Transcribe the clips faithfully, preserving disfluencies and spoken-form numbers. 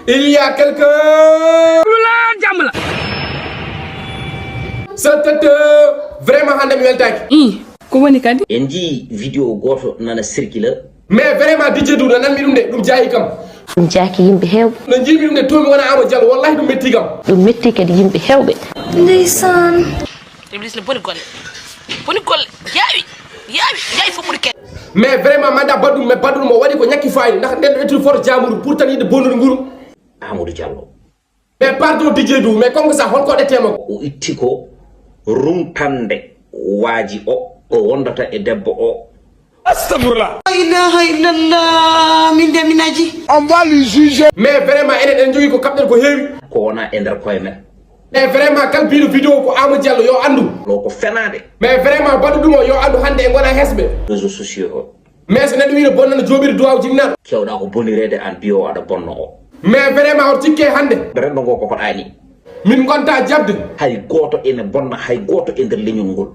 Il y a quelqu'un. Lu la jàmm la. Sa tëtë, vraiment hannde mi weltaaki. I, ko woni kadi? En njii vidéo gooto nana circule. Mais vraiment, D J Doudou, a nanmi ɗum de, ɗum jaayi kam. Ɗum jaaki yimɓe heewɓe. No njiimi ɗum de, toomi wona Amadou Diallo, wallahi ɗum metti kam. Ɗum metti kadi yimɓe heewɓe. Ndeysaan. Iblis ne boni golle. Boni golle. Yaawi. Yaawi. Yaawi fof ɓuri kene. Mais vraiment, mandat baɗɗum, mais baɗɗum o waɗi ko ñakki fayida. Ndax nden ɗo ƴettiri photo jaamuru pour tan yiɗde bonnude nguru. Amadou Diallo. Mais pardon, D J Doudou, mais comme ça, holko ɗetemo? O itti ko rumtande waaji o, o wondata e debbo o. Astagfirullah. La ilaha illallah, min de mi naji. On va lui juger. Mais vraiment, enen en jogii ko kaɓɗen ko heewi. Ko wona e nder koye men. Mais vraiment, kala biiɗo vidéo ko Amadou Diallo, yo anndu. Ɗo ko fenaande. Mais vraiment, baɗɗo ɗum o, yo anndu hannde en ngona hesɓe. Réseaux sociaux o. Mais so neɗɗo wiino bonnana jooɓiiɗo duwaaw jibinaaɗo. Kewɗa ko bonireede an biyo aɗa bonno o. Mais vraiment, oto cikke hannde. Renndo ngo koko ɗaani. Min ngonta jaɓde. Hay gooto ene bonna, hay gooto e nder leñol ngol.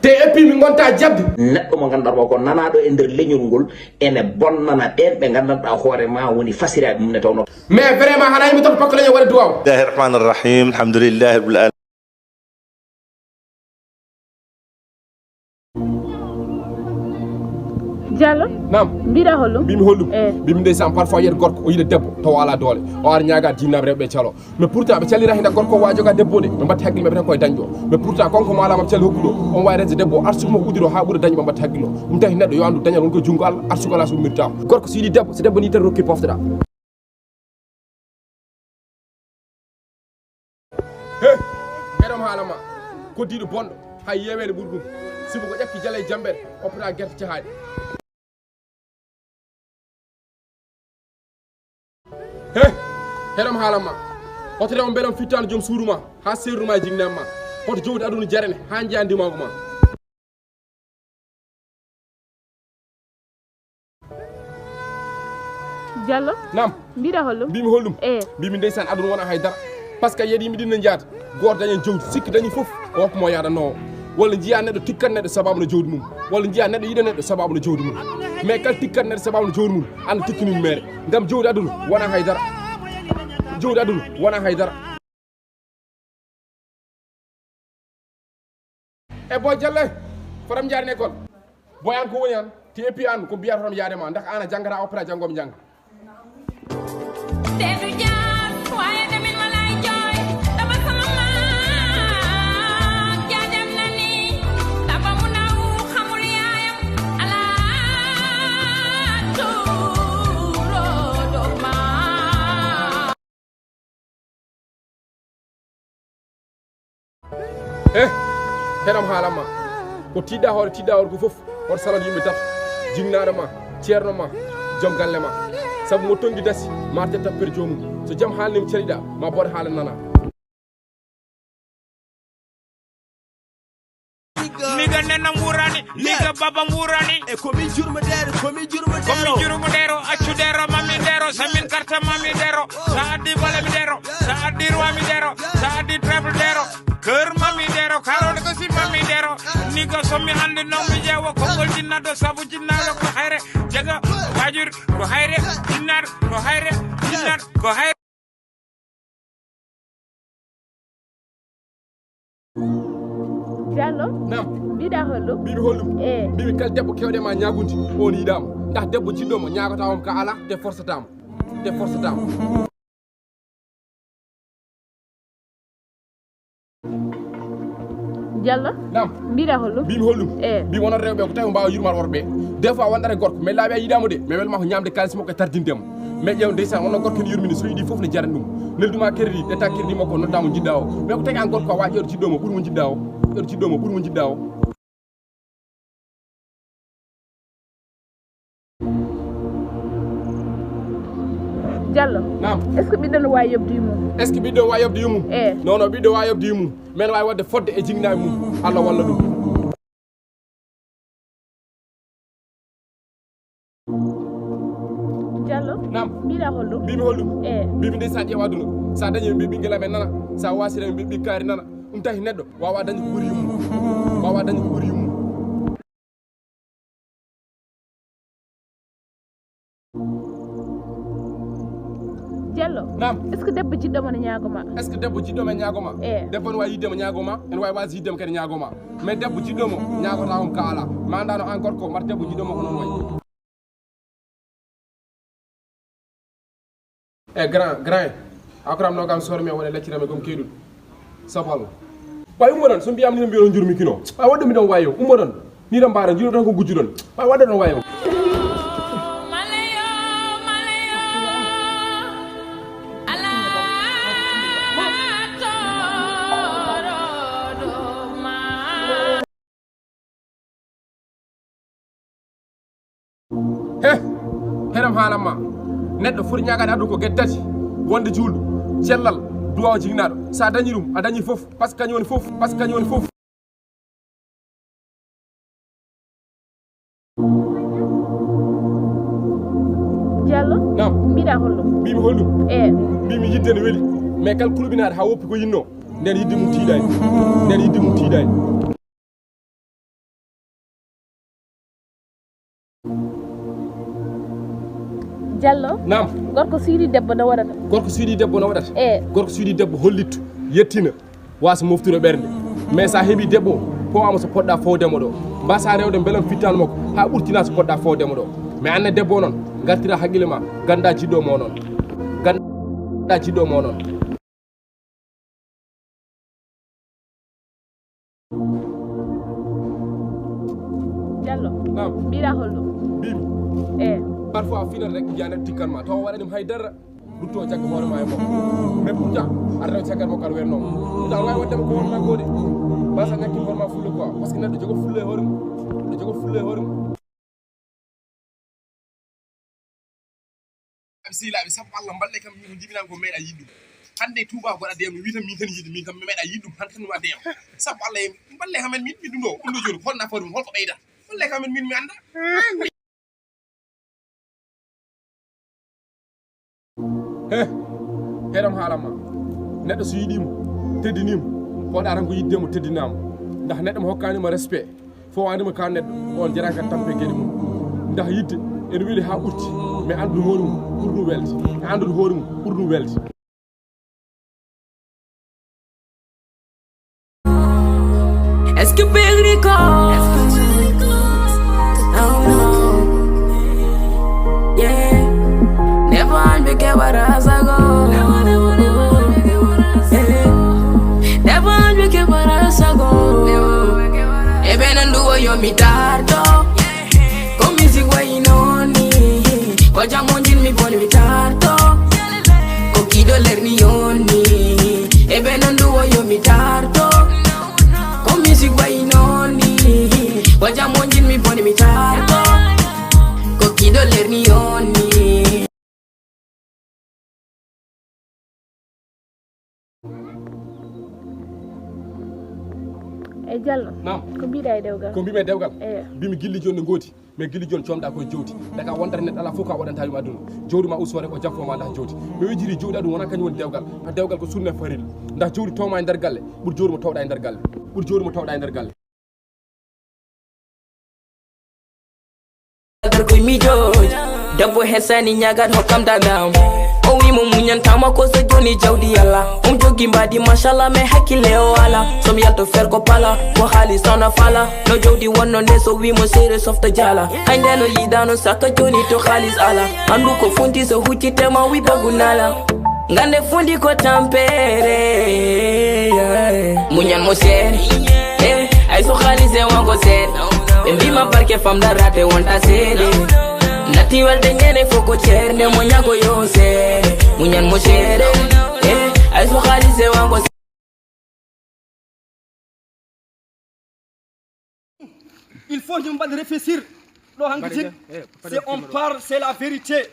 Te et puis min ngonta jaɓde. Neɗɗo mo ngannduɗaa ko nanaaɗo e nder leñol ngol ene bonnana ɓeen ɓe nganndanɗaa hoore ma woni fasiraaɓe mum ne tawno. Mais vraiment, hana yimɓe tan pakko leñol waɗa duwaaw. بسم الله الرحمن الرحيم. الحمد لله رب العالمين. Diallo? Naam. Mbiɗa hollum? Mbimi hollum? Eh. Mbimi ndeysaan, parfois yiyata gorko o yiɗa debbo tawa o alaa doole. O ara ñaaga jinnaaɓe rewɓe calo. Mais pourtant ɓe calira hina gorko o waawi joga debbo de. Ɓe mbatta hakkille maɓɓe tan koye dañjo. Mais pourtant kanko mo alaa maɓɓe cali hokkuɗo. On waawi resde debbo o arsugo mo udiro haa ɓura dañjo ɓe mbatta hakkille o. Ɗum tawi neɗɗo yo anndu dañal won koye junngo Allah, arsugo Allah so ummirtaama. Gorko so yiɗi debbo, so debbo ni tan rokki poftoɗaa. He, heɗom haala ma. Koddiiɗo bonɗo, hay yeweende ɓuri ɗum. Sibu ko ƴakki jale e jammbere, oppata gerte cahaaɗe. He, heɗom haala ma. Hoto rewo mbelam fittaano joom suudu ma, haa seerdu ma e jignaama ma. Hoto jowdi aduna jarane, haa njeyaa ndimaagu ma. Diallo? Naam. Mbiɗa hollum? Mbimi hollum? Eh. Mbimi ndeysaan aduna wona hay dara. Par ce que yeɗi yimɓe ɗin no njaata. Gooto daña jawdi, sikki dañi fof, o hokka mo yaadanoowo. Walla njiya neɗɗo tikkat neɗɗo sababu no jawdi mum. Walla njiya neɗɗo yiɗa neɗɗo sababu no jawdi mum. Mais kala tikkat neɗɗo sababu no jawdi mum, anda tikkini mum mere. Ngam jawdi aduna wona hay dara. Jawdi aduna wona hay dara. E Boy Diallo, fotam njaari école. Boy an ko woni an, te et puis an ko mbiyata hoto mi yaade ma, ndax an a janngata opéra janngo mi jannga. Seedu Jaañ, waaye de min walaa e jooy, dama sama maam, jaajam na ni, dama mu ndaw xamul yaayam, alaa tuuroo doom ma. Eh, heɗam haalan ma. Ko tiiɗɗa hoore, tiiɗɗa hoore ko fof, hoto salon yimɓe tato. Jinnaɗo ma, ceerno ma, joom galle ma. Sabu mo tongi dasi, ma arta tappere joomum. So jam haalnima caliɗa, ma boɗo haala nana. Niga nena ngurani, niga baba ngurani. E komi jurmo dero, komi jurmo dero. Komi jurmo dero, accu dero, mami dero, samin karta mami dero. Sa addi bale mi dero, sa addi roi mi dero, sa addi triple dero. Kër mami dero, karol ko si mami dero. Niga somi andi no mi jewo, kongol jinnaɗo, sabu jinnaɗo ko hayre. Jaga wajur ko hayre, jinnaɗo ko hayre, jinnaɗo ko hayre. Diallo? Naam. Mbiɗa hollum? Mbiɗa hollum? Eh. Mbiɗa kala debbo kewɗe ma ñaagundi, on yiɗaama. Ndax debbo jiɗɗo mo ñaagata on ka ala, te forcetama. Te forcetama. Diallo? Naam. Mbiɗa hollum? Mbimi hollum? Eh. Mbimi onon rewɓe ko tawi on mbaawa yurmaade worɓe. Des fois wonɗata gorko, mais laaɓi a yiɗaama de, mais welma ko ñaamde kaalis makko e tardinde mo. Mais ƴeew ndeysaan, wonno gorko ne yurmini, so yiɗi fof ne jarani ɗum. Neldu ma crédit, ƴetta crédit makko, nodda mo njiɗɗa o. Mais ko tagi an gorko a waawi ƴeewde jiɗɗo mo ɓuri mo njiɗɗa o. Ƴeewde jiɗɗo mo ɓuri mo njiɗɗa o. Diallo? Naam. Est-ce que ɓiɗɗo no waawi yoɓde yummum? Est-ce que ɓiɗɗo waawi yoɓde yummum? Eh. Non, non, ɓiɗɗo waawi yoɓde yummum. Men waawi waɗde fodde e jigginaaɓe mum. Allah walla ɗum. Diallo? Naam. Mbiɗa hollum? Mbimi hollum? Eh. Mbimi nde sa ƴeewa aduna. Sa dañi ɓe ɓinngel amen nana. Sa wasira ɓe ɓikkaari nana. Ɗum tahi neɗɗo waawa dañde ko ɓuri yummum. Waawa dañde ko ɓuri yummum. Diallo. Naam. Est-ce que debbo jiɗɗo ma ne ñaago ma? Est-ce que debbo jiɗɗo ma ne ñaago ma? Eh. Debbo ne waawi yiɗde ma ñaago ma, ene waawi waasde yiɗde ma kadi ñaago ma. Mais debbo jiɗɗo mo ñaagotaako ka alaa. Mi anndaano aan gorko, mbaɗa debbo jiɗɗo mo ko noon wayi. Eh, grand, grand. Akram no kam sormi wona leccirami gom keyduɗo. Sabu Allah. Ɓay ummo ɗon, so mbiyam ni mbiyon jurmi kino. Ɓay waɗɗo mi ɗon wayo, ummo ɗon. Ni ɗon mbaara, jiɗo ɗon ko gujjuɗon. Ɓay waɗɗo ɗon wayo. He, heɗam haalan ma. Neɗɗo foti ñaagaade aduna ko geɗe tati. Wonde juulɗo, cellal, duwaaw jignaɗo. So a dañi ɗum, a dañi fof, parce que kañum woni fof, parce que kañum woni fof. Diallo? Naam. Mbiɗa holɗum? Mbimi holɗum? Eh. Mbimi yidde ne weli. Mais kala kulɓinaaɗo haa woppi ko yinno. Nden yidde mum tiiɗaani. Nden yidde mum tiiɗaani. Diallo? Naam. Gorko so yiɗi debbo no waɗata? Gorko so yiɗi debbo no waɗata? Eh. Gorko so yiɗi debbo hollitto, yettina, wasa moftude ɓernde. Mais sa heɓi debbo, powama so poɗɗa fowdemo ɗo. Mbasa rewde beelam fittano makko, ha ɓurtina so poɗɗa fowdemo ɗo. Mais anne debbo o noon, gartira haqqille ma, ganda jiɗɗo mo noon. Ganda jiɗɗo mo noon. Diallo. Naam. Mbiɗa holɗum? Mbimi. Eh. Parfois a finat rek mbiya neɗɗo tikkan ma. Tawa waɗani ɗum hay dara. Rutto cagga hoore ma e makko. Mais pourtant, aɗa rewa caggal makko aɗa wernoo. Pourtant, a waawi waɗde ko wonma gode. Mbasa ñakki hoore ma fulla quoi. Parce que neɗɗo jogo fulla e hoore mum. Neɗɗo jogo fulla e hoore mum. Sehilaaɓe, sabu Allah, mballe kam, min ko jibinanmi ko meeɗa yiɗde ɗum. Hannde e Touba ko waɗa deyam, mi wiyta min tan yiɗi, min kam mi meeɗa yiɗde ɗum, han tan mi waɗa deyam. Sabu Allah, mballe kam en min, min ɗum ɗo, ɗum ɗo jooni, hol nafoore mum, hol ko ɓeyda? Mballe kam en min mi annda. He, heɗam haalan ma. Neɗɗo so yiɗii mo, teddinii mo, ko waɗa tan ko yiɗde mo, teddinaa mo. Ndax neɗɗo mo hokkaani ma respect, fowaani mo ka neɗɗo, on jaraka tampe geɗe mum. Ndax yidde ene weli haa ɓurti, mais anndude hoore mum ɓuri ɗum welde. Anndude hoore mum ɓuri ɗum welde. Est-ce que Big Rico? Oh no. Yeah. Never be ke barazago. Yeah. Never be ke barazago. Ebe nandu wo yo mi tarto. Ko music way noni. Ko jam on jin mi boni mi tarto. Ko kido lerni yoni. Ebe nandu wo yo mi tarto. Ko music way noni. Ko jam on jin mi boni mi tarto. Ko kido lerni yoni. E Diallo. Naam. Ko mbiɗa e dewgal? Ko mbimi e dewgal? Eyo. Mbimi gilli jooni ne ngoodi. Mais gilli jooni comɗa koye jawdi. Daga wondata neɗɗo ala fof ka waɗanta yum aduna. Jawdi ma usore ko jaffo ma ndah jawdi. Mi wejiri jawdi aɗum wona kañum woni dewgal. A dewgal ko sunna farilla. Ndah jawdi towma e nder galle. Ɓur jawdi mo towɗa e nder galle. Ɓur jawdi mo towɗa e nder galle. Garko mi jooɗi, debbo hesani ñagat hokkam dagam. O wi mo muñantama ko so joni jawdi yalla. Um jogi mbadi machallah mais hakkille o ala. Som yalto fer ko pala, ko haali sona fala. No jawdi wonno ne so wi mo sere softa jala. Ay ndeno yidano saka joni to halis ala. Andu ko funti so huccitema wi bagu nala. Ngande fundi ko tampere. Muñan mo seeɗa. Eh, ay so xaalis e wonko seeɗa. Ɓe mbima barke famdarate wonta seeɗa. Natti welde ñande fof ko ceerde mo ñago yo seeɗa. Muñan mo seeɗa. Eh, ay so xaalis e wonko seeɗa. Il faut ñu mbaɗ réfléchir. Ɗo hanki tin, c'est on parle, c'est la vérité.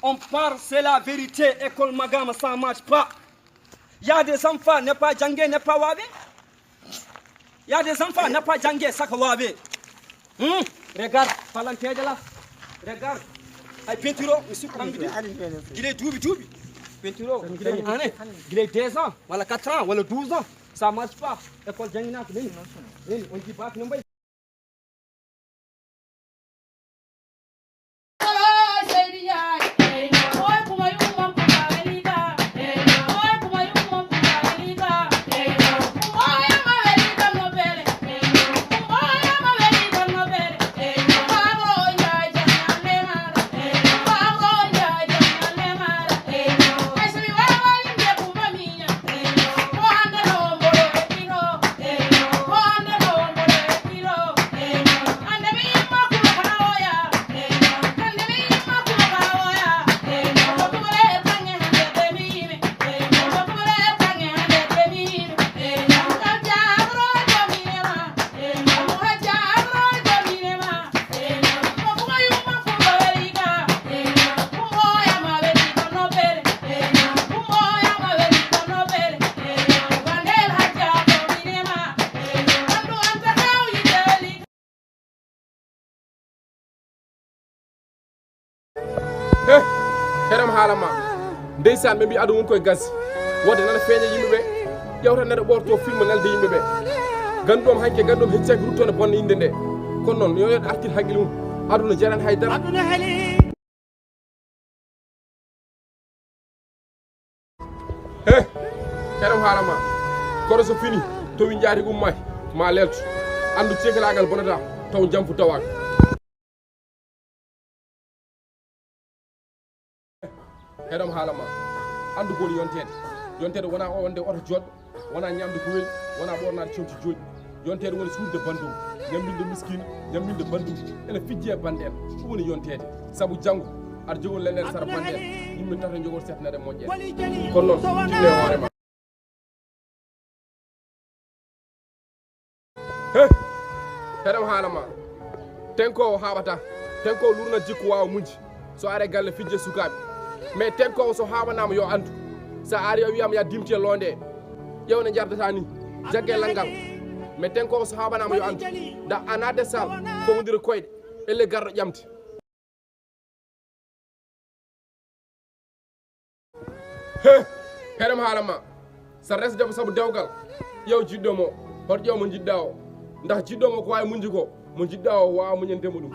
On parle, c'est la vérité. École Magama, ça marche pas. Il y a des enfants, n'est pas jangé, n'est pas wavé. Il y a des enfants, n'est pas jangé, ça que wavé. Hmm? Regarde, palanteeje la. Regarde. Ay peinture, monsieur Kangidi. Il est duuɓi duuɓi. Peinture, il est année. Il est deux ans, voilà quatre ans, voilà douze ans. Ça marche pas. École janginaaka nani. Nani, on dit bac no mbay. Seydi Njaay. Oy, kuma yumma, kuma weli ba. Heɗam haala ma. Ndeysaan, ɓe mbi aduna woni koye gasi. Wonde nana feeña yimɓe ɓe. Ƴewta neɗɗo ɓorto film nelde yimɓe ɓe. Ganndum hanke ganndum heccaaki rutto ne bonna innde nde. Kono noon yo neɗɗo artir hakkille mum. Aduna jaran hay dara. He, heɗam haala ma. Kono so fini, to wi jaari ummaaki, ma leelto. Anndu ceekalaagal bonata, taw jamfu tawaaka. Heɗam haala ma. Anndu ko woni yonteede. Yonteede wonaa o wonde oto jooɗɗo, wonaa ñaamde ko weli, wonaa ɓoornaade comci jooɗi. Yonteede woni suurde banndum, ñamminde miskin, ñamminde banndum, ene fijji e banndeen. Ɗum woni yonteede. Sabu janngo, aɗa jogori lelnere sara banndeen, yimɓe tato njogori setnere moƴƴere. Kono noon, tinne hoore ma. He, heɗam haala ma. Tenkoowo haaɓata. Tenkoowo lurna jikku waawa muñji. So are galle fijje sukaaɓe. Mais tenkoowo so haaɓanaama yo anndu. So ari o wiyama ya dimti e loonde. Ƴewne njardata ni. Jagge lanngal. Mais tenkoowo so haaɓanaama yo anndu. Da anade sal. Fowndira koyɗe. Elle garɗo ƴamti. He, heɗam haala ma. Sa resde ko sabu dewgal. Ƴeew jiɗɗo mo. Hoto ƴeew mo jiɗɗa o. Ndax jiɗɗo mo ko waawi muñde ko, mo jiɗɗa o waawa muñande mo ɗum.